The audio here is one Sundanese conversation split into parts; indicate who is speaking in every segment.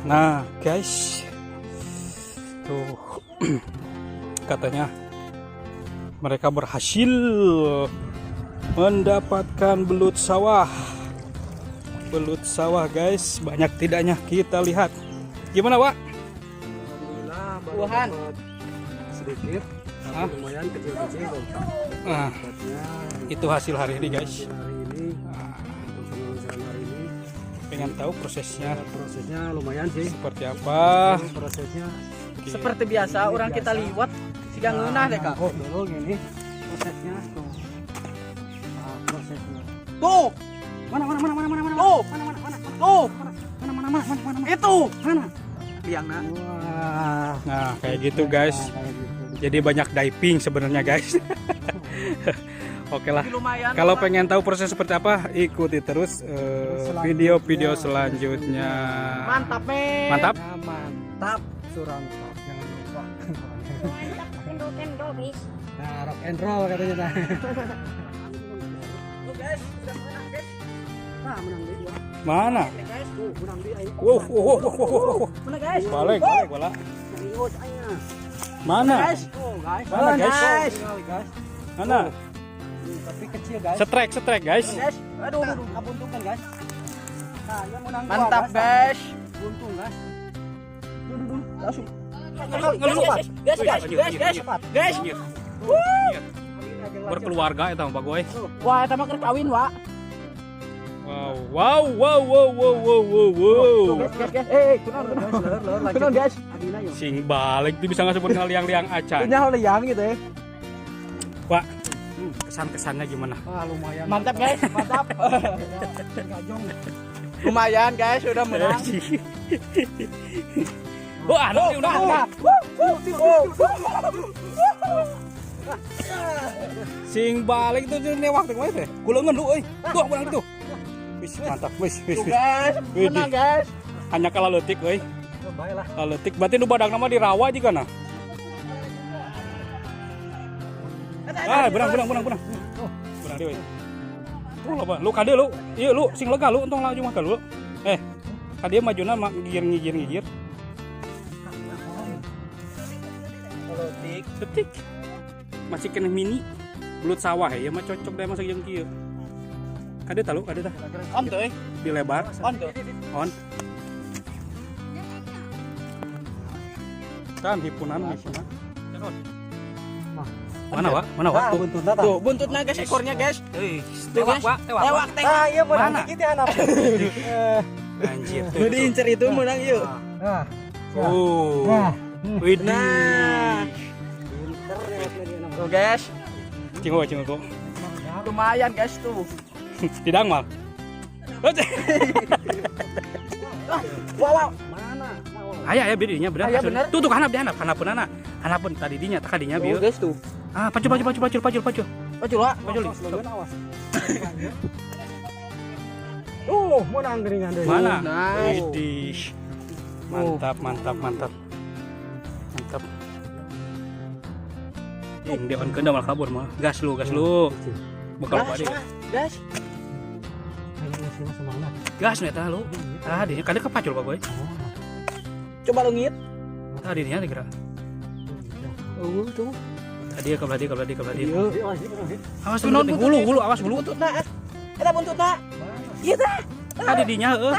Speaker 1: Nah, guys. Tuh, katanya mereka berhasil mendapatkan belut sawah. Belut sawah, guys, banyak tidaknya kita lihat. Gimana, Pak?
Speaker 2: Alhamdulillah baru
Speaker 3: Tuhan.
Speaker 2: Dapat sedikit, tapi
Speaker 1: Hah?
Speaker 2: Lumayan kecil-kecil tuh.
Speaker 1: Nah,
Speaker 2: Dapatnya
Speaker 1: itu hasil hari ini, guys.
Speaker 2: Hasil hari ini untuk penelusuran hari ini.
Speaker 1: Pengen tahu prosesnya
Speaker 2: Ya, prosesnya lumayan sih.
Speaker 1: Seperti apa?
Speaker 2: Prosesnya
Speaker 1: Oke.
Speaker 3: Seperti biasa
Speaker 2: Ini
Speaker 3: orang kita
Speaker 2: biasa.
Speaker 3: Liwat siga ngeunah deh, Kak.
Speaker 2: Oh, dulu gini prosesnya tuh. Nah, prosesnya.
Speaker 3: Tuh,
Speaker 2: Mana, mana, mana, mana, mana, mana?
Speaker 3: Tuh.
Speaker 2: Mana, mana, mana,
Speaker 3: tuh,
Speaker 2: mana, mana, mana, mana, mana, mana?
Speaker 3: Itu.
Speaker 2: Mana?
Speaker 3: Liangna.
Speaker 2: Wah.
Speaker 1: Nah, kayak gitu, guys.
Speaker 2: Nah, kayak gitu.
Speaker 1: Jadi banyak diving sebenarnya, guys. Oke lah.
Speaker 3: Tapi lumayan.
Speaker 1: Kalau
Speaker 3: Pak.
Speaker 1: Pengen tahu proses seperti apa, ikuti terus
Speaker 2: Selanjutnya.
Speaker 1: Video-video selanjutnya.
Speaker 3: Mantap, men.
Speaker 1: Mantap.
Speaker 2: Ya, mantap, surantap, jangan lupa.
Speaker 4: Mantap, rock and roll, guys.
Speaker 2: Nah, rock and roll katanya nah.
Speaker 3: Tuh, guys, udah menang, guys.
Speaker 2: Nah, menang di dua.
Speaker 1: Mana?
Speaker 3: Nih, guys.
Speaker 2: Tuh, menang di ayo.
Speaker 1: Wow.
Speaker 3: Menang, guys.
Speaker 1: Balik, balik, balik.
Speaker 2: Serius ayo.
Speaker 1: Mana?
Speaker 3: Guys.
Speaker 2: Oh, guys.
Speaker 1: Mana, guys?
Speaker 3: Guys.
Speaker 2: Guys.
Speaker 1: Mana?
Speaker 2: Tapi kecil, guys.
Speaker 1: Setrek, setrek, guys.
Speaker 3: Guys. Aduh, aduh.
Speaker 2: Kabuntungan, guys. Nah, yang menang dua,
Speaker 3: Mantap, guys.
Speaker 2: Buntung, guys. Duh, duh, duh.
Speaker 3: Langsung.
Speaker 1: Ngeluh.
Speaker 3: Guys, guys, guys, guys, guys, guys.
Speaker 1: Anjir. Anjir. Berkeluarga itu Pak Goy.
Speaker 3: Wah, eta mah keur kawin, Wak.
Speaker 1: Wow.
Speaker 3: Guys, guys, guys. Eh, eh, kunaon, kunaon.
Speaker 2: Guys, leur, leur, lanjut.
Speaker 3: Kunaon, guys.
Speaker 2: Adina yuk.
Speaker 1: Sing balik tuh bisa nggak sebut liang-liang acan.
Speaker 3: Punya liang gitu ya.
Speaker 1: Pak, kesan-kesannya gimana?
Speaker 2: Wah, lumayan.
Speaker 3: Mantap, guys. Mantap.
Speaker 2: Gajong.
Speaker 3: Lumayan, guys, udah menang.
Speaker 1: Wah, oh, udah, udah. Sing balik tuh newak tuh kemarin teh. Kuleungeun lu euy. Tuh menang tuh. Wis mantap, wis wis
Speaker 3: Tuh,
Speaker 1: wis.
Speaker 3: guys, menang, guys.
Speaker 1: Hanya kalah leutik euy.
Speaker 2: Baiklah.
Speaker 1: Kalah leutik berarti nu badak nama di rawa juga nah. Ah, benang benang benang benang. Benang deui. Tuh loba, lu kade lu. Iya lu sing lega lu entong laju mah lu. Eh, kade majuna mah ngigir ngigir ngigir.
Speaker 3: Leutik.
Speaker 1: Detik. Masih kena mini. Belut sawah ya mah cocok deh masuk jeung kieu. Kade tah lu, kade tah.
Speaker 3: On tuh, eh.
Speaker 1: Dilebar,
Speaker 3: On tuh.
Speaker 1: On. Kan hipunan hipunan. Mana, Wak? Mana, Wak?
Speaker 2: Nah,
Speaker 1: Tuh.
Speaker 2: buntutna tah.
Speaker 3: Tuh, buntutna, guys, ekornya, guys.
Speaker 1: Euy,
Speaker 3: Tuh,
Speaker 1: tewak,
Speaker 3: guys.
Speaker 1: Wak, tewak.
Speaker 3: Tewak,
Speaker 1: Wak.
Speaker 3: tewak.
Speaker 2: Ah, iya menang
Speaker 1: Mana?
Speaker 2: dikit ya anak. Eh,
Speaker 1: Anjir. Tuh,
Speaker 3: Lu
Speaker 1: tuh.
Speaker 3: diincer itu menang yuk.
Speaker 2: Nah,
Speaker 1: Oh.
Speaker 2: Nah.
Speaker 1: Widih.
Speaker 3: Nah.
Speaker 2: Pinter lewat lagi anak.
Speaker 3: Tuh, guys.
Speaker 1: Cingo, cingo kok.
Speaker 3: Lumayan, guys, tuh.
Speaker 1: Tidak mal.
Speaker 3: Wow, wow.
Speaker 2: Mana?
Speaker 1: Aya aya bedinya bener.
Speaker 3: Aya, bener.
Speaker 1: Tuh tuh hanap di hanap, hanapun ana. Hanapun tadi dinya, tak dinya
Speaker 3: Tuh,
Speaker 1: bieu.
Speaker 3: guys, tuh.
Speaker 1: Ah, pacul pacul pacul pacul pacul pacul.
Speaker 3: Pacul, Wak.
Speaker 1: Pacul.
Speaker 2: Awas, leungeun, awas. Oh, menang geringan deui.
Speaker 1: Mana?
Speaker 3: Nice.
Speaker 1: Widih. Mantap, mantap, mantap. Mantap. Ing di on malah kabur mah. Gas lu, gas lu. Bakal
Speaker 3: Gas,
Speaker 1: lupa deh.
Speaker 3: Wak. Gas.
Speaker 2: Ayo sih semangat.
Speaker 1: Gas nih tah lu. Ah, dinya kada kepacul Pak Boy.
Speaker 3: Coba leungit.
Speaker 1: Tah dinya gerak.
Speaker 3: Oh, tuh.
Speaker 1: Tadi ke belah dia, ke belah dia, ke belah dia.
Speaker 3: Iya.
Speaker 1: Awas
Speaker 3: Tuh,
Speaker 1: lu, hulu, hulu, awas hulu.
Speaker 3: Buntutna. Eta buntutna. Iya tah.
Speaker 1: Tadi dinya heueuh.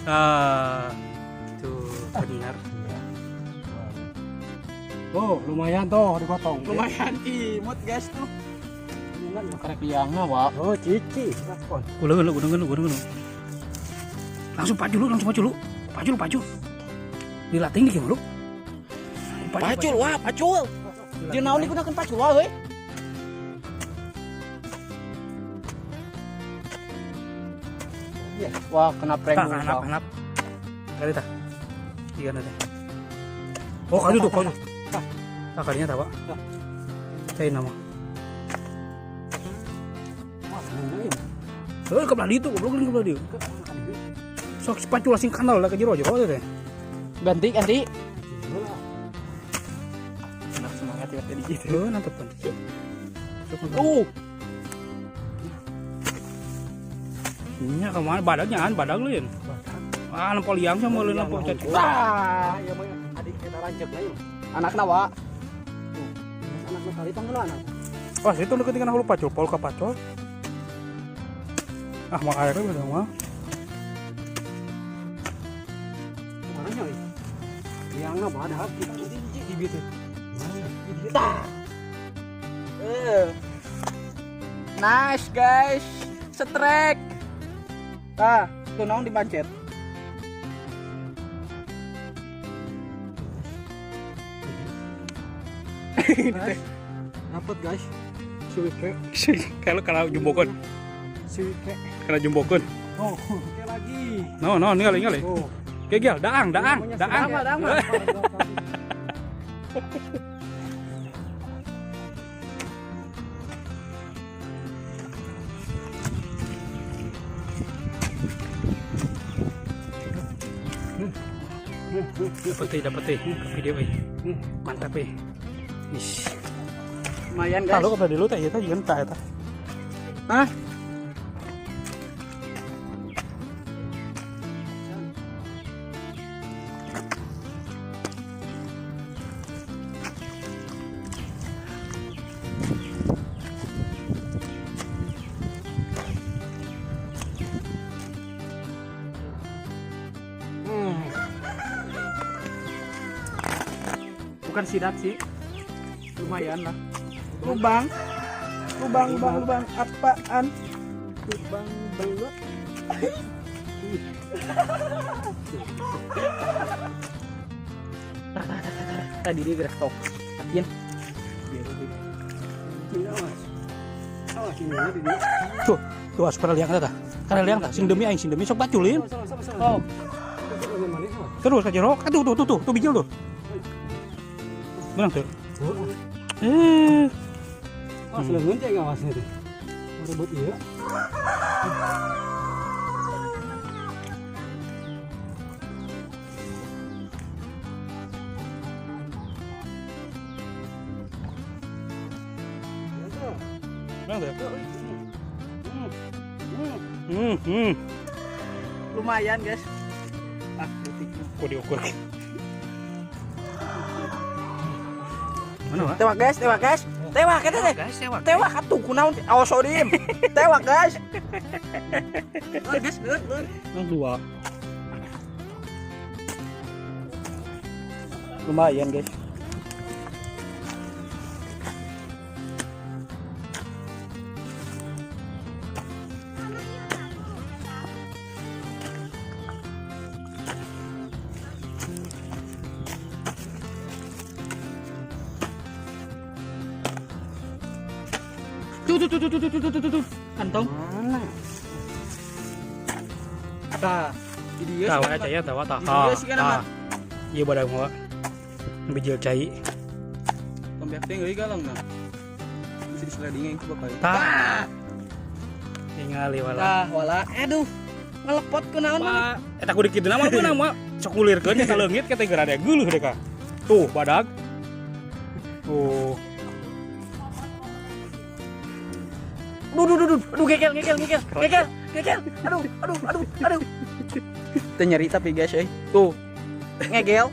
Speaker 1: Ah. Tuh, benar.
Speaker 2: Oh, lumayan tuh dipotong.
Speaker 3: Lumayan imut, guys, tuh. Karek liangna, Wak.
Speaker 2: Oh, cici. Respon.
Speaker 1: Uleungeun lu, uleungeun lu, uleungeun lu. Langsung paju lu, langsung paju lu. Paju lu, paju. Dilatih nih lu.
Speaker 3: Pacul, wah, pacul. Di naon digunakan pacul, wah, euy. Wah, kena prank
Speaker 1: Tah,
Speaker 3: dulu,
Speaker 1: hanap,
Speaker 3: Wak.
Speaker 1: hanap. Kali tah. Iya nanti. Oh, kali tuh, kali. Tah, kalinya tah, Pak. Saya nama.
Speaker 2: Wah, lumayan.
Speaker 1: Eh, ke belah ditu, goblok ke belah dieu. Sok si pacul sing kanal lah ke jero jero teh.
Speaker 3: Ganti, ganti. Semangat ya tadi gitu.
Speaker 1: Heuh, nantep kan. Sok nantep.
Speaker 3: Tuh,
Speaker 1: Nya kemana badagnya an badag lu. Ah, nempo liang sama meuleuh nempo cacing.
Speaker 2: Wah, ieu mah adik eta ranceuk ieu.
Speaker 3: Anakna wa.
Speaker 2: Anakna kali panggeulana.
Speaker 1: Wah, itu nu ketinggalan hulu pacul, pol ka pacul. Ah, mak airnya udah mah.
Speaker 2: Mana nya euy? Liangna badak kita hiji di bieu teh.
Speaker 3: Tah. Nice guys, setrek. Tah, tuh naon dipancet.
Speaker 2: Dapat guys. Siwike.
Speaker 1: Kalau kalau jumbokeun.
Speaker 2: Siwike.
Speaker 1: Kalau jumbokeun.
Speaker 2: Oh, oke lagi.
Speaker 1: No, no, ningali.
Speaker 2: Oh.
Speaker 1: Gegel, daang, daang, daang.
Speaker 3: Daang.
Speaker 1: Dapat ke video euy. Mantap euy. Ish.
Speaker 3: Lumayan guys.
Speaker 1: Kalau kepada lu teh eta jeung tah eta.
Speaker 3: Hah? Bukan sidat sih, lumayan lah. Lubang, lubang, apaan?
Speaker 2: Lubang belut.
Speaker 3: Tadi dia gerak tok. Yakin?
Speaker 1: Tuh, tuh asup liang eta tah. Kana liang tah, sing demi aing sing demi sok baculin.
Speaker 3: Oh.
Speaker 1: Terus ka jero, aduh tuh bijil tuh. Menang tuh.
Speaker 2: Oh, seleungeun teh ngawasnya teh. Merebut ieu.
Speaker 1: Menang tuh.
Speaker 3: Lumayan, guys. Ah, detiknya.
Speaker 1: Kok diukur. Mana, Pak?
Speaker 3: Tewak guys, tewak guys. Tewak eta teh. Tewak atuh kunaon awas sodim. Tewak guys. Guys,
Speaker 1: Nang dua.
Speaker 3: Lumayan guys. Tuh. Kantong.
Speaker 2: Mana?
Speaker 3: Tah. Di dieu.
Speaker 1: Tah, wae cai tah, tah.
Speaker 3: Di dieu sih kana mah.
Speaker 1: Ieu badag mah. Bijil cai.
Speaker 3: Tombeak teh euy galang nah. Bisa di sliding ku bakal.
Speaker 1: Tah. Tingali wala.
Speaker 3: Tah, wala. Aduh. Ngelepot kunaon mah.
Speaker 1: Eta kudu kitu mah beunang mah. Sok ngulirkeun nya leungit ka teh geura geuleuh deh ka. Tuh badag. Tuh.
Speaker 3: Aduh, aduh, gekel. Aduh. Teu nyeri tapi guys, euy. Tuh. Ngegel.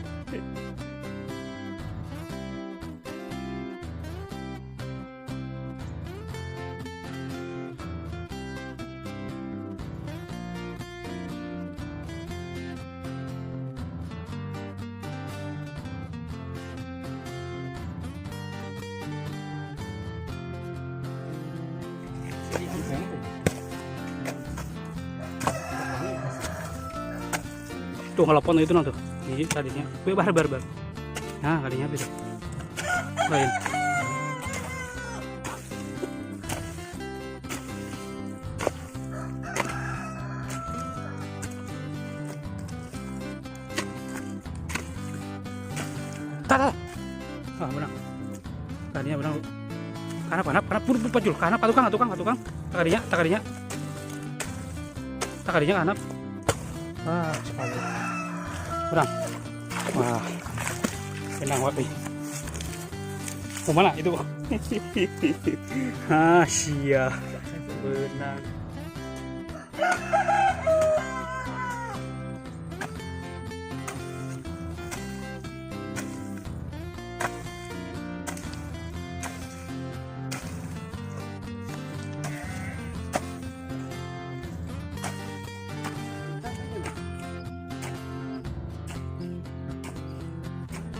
Speaker 1: Tuh ngelepon itu tuh. Ini tadinya. Bar. Nah, kalinya bisa. Lain. Tah. Ah, menang. Tadinya menang. Karena pur pacul. Karena tukang. Takadinya. Takadinya kanap. Ah, sekali. Kurang. Wah. Tenang wae. Kemana itu? Ah, sia. Benang.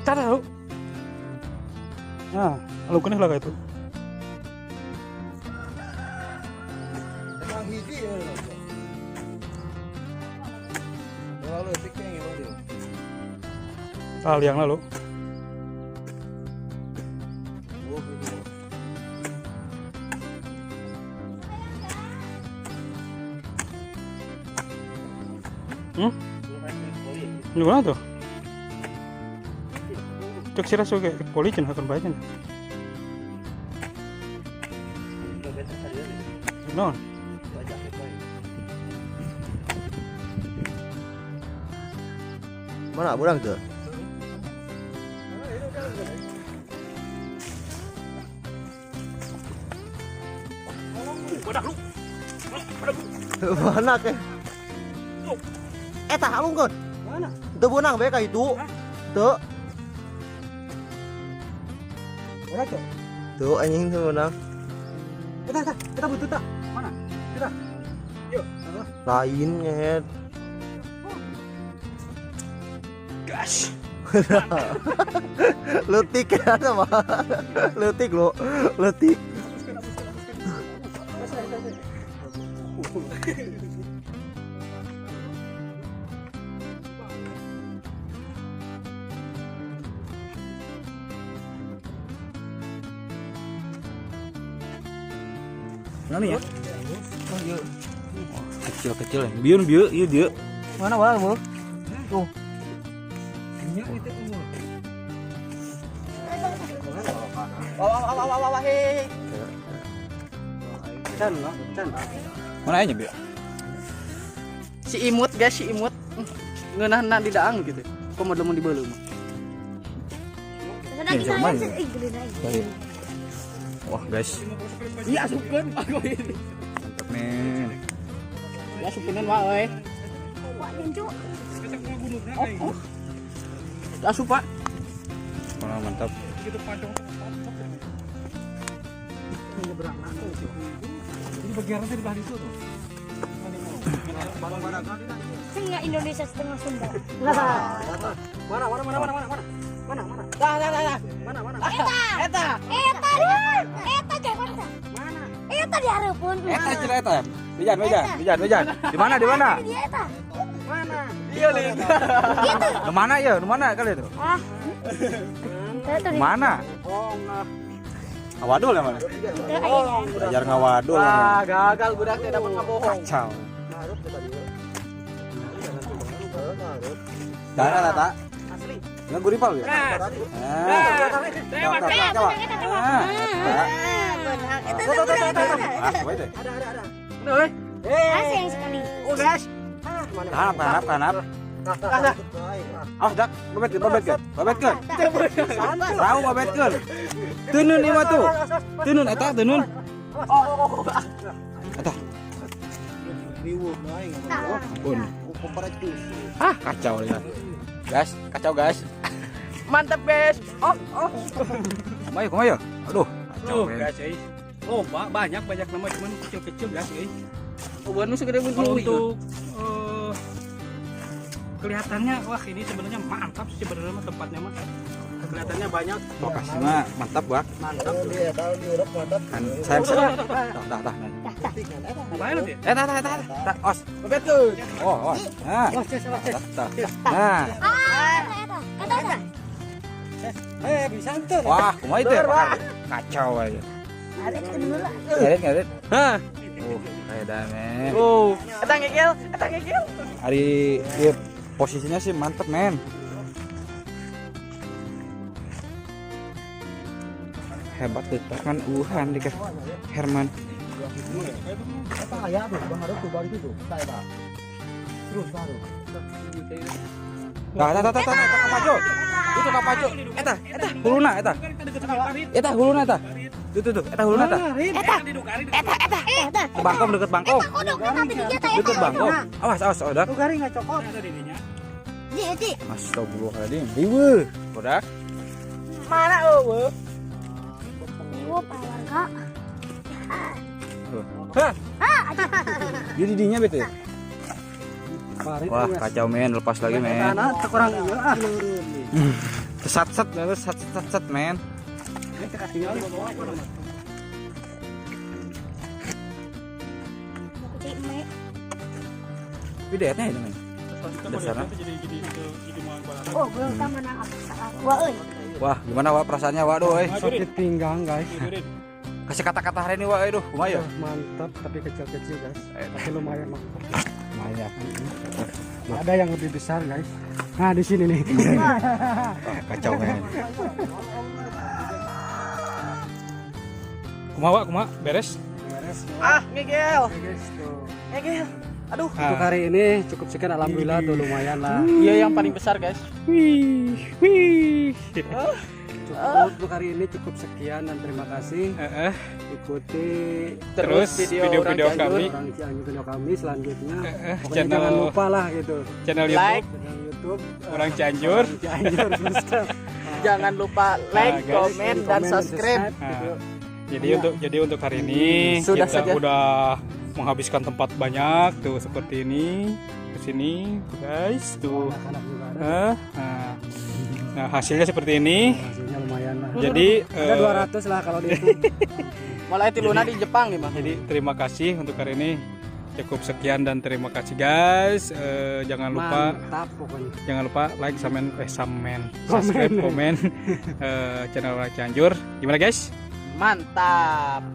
Speaker 1: Tara lu. Nah, lu kena lah itu.
Speaker 5: Emang hiji ya. Lalu tiknya gimana?
Speaker 1: Ah, liang lalu. Ini mana tuh? Cek sih rasu kayak poli cina akan baca. Non.
Speaker 5: Mana burang tuh? Mana ke? Eta alungkeun. Mana? Teu beunang bae ka itu. Teu.
Speaker 2: Mana tuh?
Speaker 5: Tuh anjing teu beunang.
Speaker 2: Eta, eta butuh tak?
Speaker 1: Mana? Kita. Yuk.
Speaker 5: Lain ngehet.
Speaker 1: Gas.
Speaker 5: Leutik ya sama. Leutik lo. Leutik.
Speaker 3: Mana nih ya? Kecil-kecil ya. Biun bieu ieu dieu.
Speaker 2: Mana wah, Bu? Tuh. Wah, wah, wah, wah, wah, hei. Can, can.
Speaker 3: Mana aja bieu?
Speaker 2: Si imut guys, si imut. Ngeunahna di daang gitu. Komo lamun dibeuleuh mah.
Speaker 3: Wah, guys.
Speaker 2: Iya asupkeun aku ini.
Speaker 3: Mantap men.
Speaker 2: Ya asupkeun wae euy.
Speaker 4: Wah, lucu.
Speaker 2: Oh. Asup, Pak.
Speaker 3: Wah, mantap.
Speaker 1: Jadi bagian nanti di belah itu tuh.
Speaker 4: Setengah Indonesia setengah Sunda.
Speaker 2: Mana mana mana mana mana mana mana. Dah dah dah. Mana mana.
Speaker 4: Eta.
Speaker 2: Eta.
Speaker 4: Eta. Eta Jakarta.
Speaker 2: Mana?
Speaker 4: Eta di hareupeun.
Speaker 3: Eta cenah eta. Bejan bejan bejan bejan. Di mana di mana?
Speaker 4: Eta.
Speaker 2: Mana? Iya lin.
Speaker 4: Gitu.
Speaker 3: Di mana ya? Di mana kali itu?
Speaker 4: Ah.
Speaker 3: Di mana?
Speaker 2: Oh, nah.
Speaker 3: Ngawadul ya mana? Belajar ngawadul.
Speaker 2: Wah, gagal budak teh dapat ngabohong.
Speaker 3: Kacau. Darah tata.
Speaker 2: Asli.
Speaker 3: Nggak guripal ya? Nah.
Speaker 2: Ada ada ada. Udah,
Speaker 4: eh. Sekali.
Speaker 2: Oh, guys.
Speaker 3: Tanap, tanap, tanap. Awas dak, babetkeun, babetkeun, babetkeun. Rau babetkeun. Teunun ieu mah tuh. Teunun eta teunun. Eta. Ampun. Ah, kacau ya. Guys, kacau guys.
Speaker 2: Mantap guys. Oh, oh.
Speaker 3: Kumaha kumaha ya? Aduh, kacau
Speaker 1: guys euy. Oh, banyak banyak nama cuman kecil-kecil guys euy.
Speaker 2: Obat nu segede
Speaker 1: Kalau untuk kelihatannya wah ini sebenarnya mantap sih sebenarnya mah tempatnya mah. Kelihatannya banyak.
Speaker 3: Lokasi mah mantap, Bang.
Speaker 2: Mantap.
Speaker 5: Iya, kalau di Urap mantap.
Speaker 3: Kan saya tah tah tah. Eh tah tah tah tah. Os.
Speaker 2: Betul.
Speaker 3: Oh, os. Nah.
Speaker 2: Os, os, os.
Speaker 3: Nah.
Speaker 4: Ah, eta eta eta.
Speaker 2: Eh, bisa tuh.
Speaker 3: Wah, kumaha itu? Kacau aja. Ngarit, ngarit.
Speaker 2: Hah.
Speaker 3: Edan, men.
Speaker 2: Oh, eta ngegel, eta ngegel.
Speaker 3: Ari ieu posisinya sih mantep, men. Hebat deh, kan uhan deh Herman.
Speaker 5: Eta aya tuh, Bang Arif tuh balik itu. Eta. Terus baru.
Speaker 3: Tah tah tah tah tah kapaco. Itu kapaco. Eta, eta huluna eta. Eta huluna eta. Tuh tuh tuh, eta huluna eta.
Speaker 4: Eta. Eta eta eta.
Speaker 3: Bangkong deket bangkong. Deket bangkong. Awas awas odak.
Speaker 2: Tuh garing enggak cokot.
Speaker 4: Ji, ji.
Speaker 3: Astagfirullahaladzim. Riweuh. Bodak.
Speaker 2: Mana eueuh?
Speaker 4: Riweuh Pak warga.
Speaker 3: Hah. Dia didinya bete. Wah, kacau men, lepas lagi men.
Speaker 2: Kurang ieu ah.
Speaker 3: Sat-sat, sat-sat, men. Videonya itu, men. Dasarnya.
Speaker 4: Oh, belum sama nang wah, euy.
Speaker 3: Wah, gimana Wak perasaannya Wak doh,
Speaker 5: Sakit pinggang, guys.
Speaker 3: Kasih kata-kata hari ini Wak, aduh, kumaha ya?
Speaker 5: Mantap, tapi kecil-kecil, guys. Tapi lumayan mantap.
Speaker 3: Lumayan.
Speaker 5: Ada yang lebih besar, guys. Nah, di sini nih.
Speaker 3: Wah, kacau, men.
Speaker 1: Kumaha Wak, kumaha? Beres?
Speaker 5: Beres.
Speaker 2: Ah, ngegel.
Speaker 5: Guys, tuh.
Speaker 2: Ngegel. Aduh.
Speaker 5: Untuk hari ini cukup sekian, alhamdulillah tuh lumayan lah.
Speaker 2: Iya yang paling besar, guys.
Speaker 1: Wih, wih.
Speaker 5: Cukup untuk hari ini cukup sekian dan terima kasih. Ikuti
Speaker 1: Terus video-video kami.
Speaker 5: Orang Cianjur video kami selanjutnya. Pokoknya
Speaker 1: channel,
Speaker 5: jangan lupa lah gitu.
Speaker 1: Channel YouTube,
Speaker 2: Like,
Speaker 5: channel YouTube
Speaker 1: Orang Cianjur.
Speaker 5: Cianjur subscribe.
Speaker 2: Jangan lupa like,
Speaker 1: guys.
Speaker 2: komen, dan subscribe.
Speaker 5: Gitu.
Speaker 1: Jadi untuk hari ini
Speaker 2: sudah
Speaker 1: kita
Speaker 2: saja.
Speaker 1: Udah menghabiskan tempat banyak tuh seperti ini ke sini guys tuh.
Speaker 5: Anak-anak juga ada.
Speaker 1: Nah, hasilnya seperti ini.
Speaker 5: Hasilnya lumayan lah.
Speaker 1: Jadi
Speaker 5: ada 200 lah kalau dihitung.
Speaker 2: Mulai tiluna di Jepang nih, Bang.
Speaker 1: Jadi terima kasih untuk hari ini. Cukup sekian dan terima kasih guys. Jangan lupa
Speaker 5: mantap pokoknya.
Speaker 1: Jangan lupa like, subscribe, komen channel Orang Cianjur. Gimana guys?
Speaker 2: Mantap.